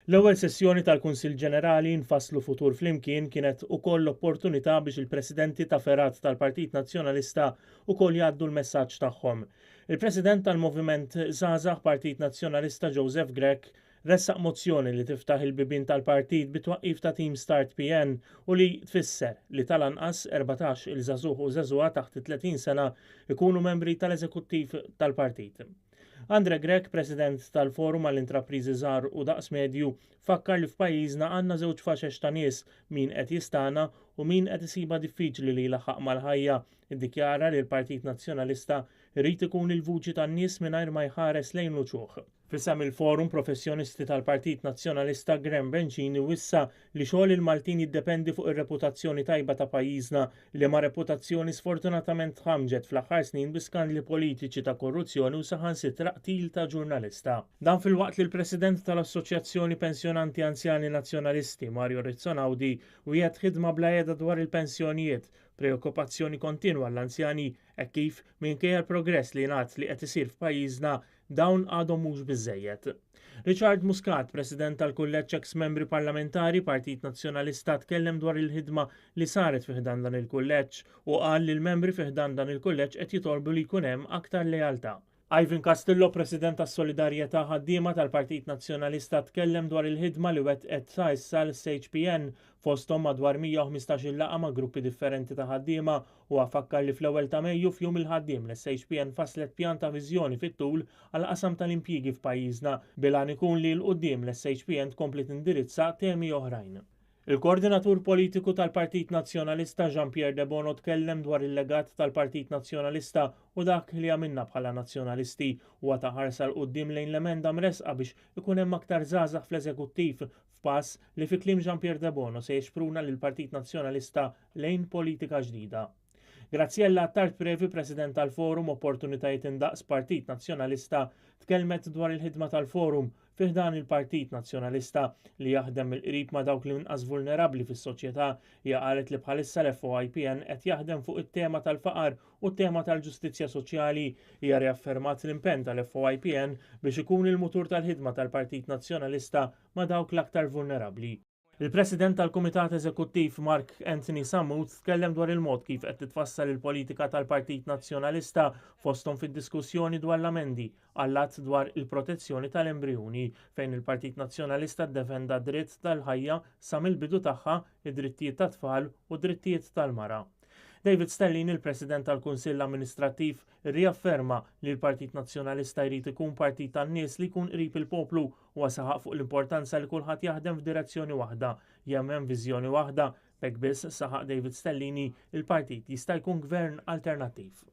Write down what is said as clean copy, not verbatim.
L-ewwel sessjoni tal-Kunsill Ġenerali Nfasslu Futur Flimkien kienet ukoll l-opportunità biex il-Presidenti ta' fergħat tal-Partit Nazzjonalista wkoll jgħaddu l-messaġġ tagħhom. Il-President tal-Moviment Żgħażagħ Partit Nazzjonalista Joseph Grech ressaq mozzjoni li tiftaħ il-bibien tal-partit bit-twaqqif ta' Team Start PN u li tfisser li tal-anqas 14 il żagħżugħ u żagħżugħa taħt it-30 sena jkunu membri tal-eżekuttiv tal-partit. Andre Grech, President tal-Forum għall-Intrapriżi Żgħar u Daqs Medju, fakkar li f'pajjiżna għandna żewġ faxex ta' nies, min qed jistagħna u min qed isibha diffiċli li jlaħħaq mal-ħajja. Iddikjara li l-Partit Nazzjonalista jrid ikun il-vuċi tan-nies mingħajr ma jħares lejn l-uċuħ. F'isem il-Forum Professjonisti tal-Partit Nazzjonalista Graham Bencini wissa li xogħol il-Maltin jiddependi fuq ir-reputazzjoni tajba ta' pajjiżna, liema reputazzjoni sfortunatament tħammġet fl-aħħar snin bi skandli politiċi ta' korruzzjoni u saħansitra qtil ta' ġurnalista. Dan filwaqt li l-President tal-Assoċjazzjoni Pensjonanti Anzjani Nazzjonalisti, Mario Rizzo Naudi, wiegħed ħidma bla heda dwar il-pensjonijiet, preokkupazzjoni kontinwa għall-anzjani hekk kif, minkejja l-progress li jingħad li qed isir f'pajjiżna, Dawn għadhom mhux biżżejjed. Richard Muscat, President tal-Kulleġġ Eks Membri Parlamentari, Partit Nazzjonalista tkellem dwar il-ħidma li saret fi ħdan dan il-kulleġġ u qal li l-membri fi ħdan dan il-kulleġġ qed jitolbu li jkun hemm aktar lealtà. Ivan Castillo, President tas-Solidarjetà Ħaddiema tal-Partit Nazzjonalista tkellem dwar il-ħidma li wettqet sa issa l-SHPN fosthom madwar 115-il laqgħa ma' gruppi differenti ta' ħaddiema Huwa fakkar li fl-ewwel ta' Mejju f'Jum il-Ħaddiem l-SHPN fasslet pjan ta' viżjoni fit-tul għall-qasam tal-impjiegi f'pajjiżna bil-għan ikun li 'l quddiem l-SHPN tkompli tindirizza temi oħrajn. Il-Koordinatur Politiku tal-Partit Nazzjonalista Jean Pierre Debono tkellem dwar il-legat tal-Partit Nazzjonalista u dak li għamilna bħala Nazzjonalisti. Huwa ta ħarsa 'l quddiem lejn l-emenda mressqa biex ikun hemm aktar żgħażagħ fl-Eżekuttiv f'pass li fi kliem Jean Pierre Debono se jixpruna lill-Partit Nazzjonalista lejn politika ġdida. Graziella Attard Previ, President tal-Forum Opportunitajiet Indaqs Partit Nazzjonalista, tkellmet dwar il-ħidma tal-Forum fi ħdan il-Partit Nazzjonalista li jaħdem mill-qrib ma' dawk l-inqas vulnerabbli fis-soċjetà. Hija qalet li bħalissa l-FOIPN qed jaħdem fuq it-tema tal-faqar u t-tema tal-ġustizzja soċjali. Hija riaffermat l-impenn tal-FOIPN biex ikun il-mutur tal-ħidma tal-Partit Nazzjonalista ma' dawk l-aktar vulnerabbli. Il-President tal-Kumitat Eżekuttiv Mark Anthony Sammut tkellem dwar il-mod kif qed titfassal il-politika tal-Partit Nazzjonalista fosthom fid-diskussjoni dwar l-amendi għall-att dwar il-protezzjoni tal-embrijuni fejn il-Partit Nazzjonalista ddefenda d-dritt tal-ħajja sa mill-bidu tagħha, id-drittijiet tat-tfal u d-drittijiet tal-mara. David Stellini, il-President tal-Kunsill Amministrattiv, irriafferma li l-Partit Nazzjonalista jrid ikun partit tan-nies li jkun qrib il-poplu. Huwa saħaq fuq l-importanza li kulħadd jaħdem f'direzzjoni waħda, jemmen viżjoni waħda, b'hekk biss, saħaq David Stellini, il-partit jista' jkun gvern alternattiv.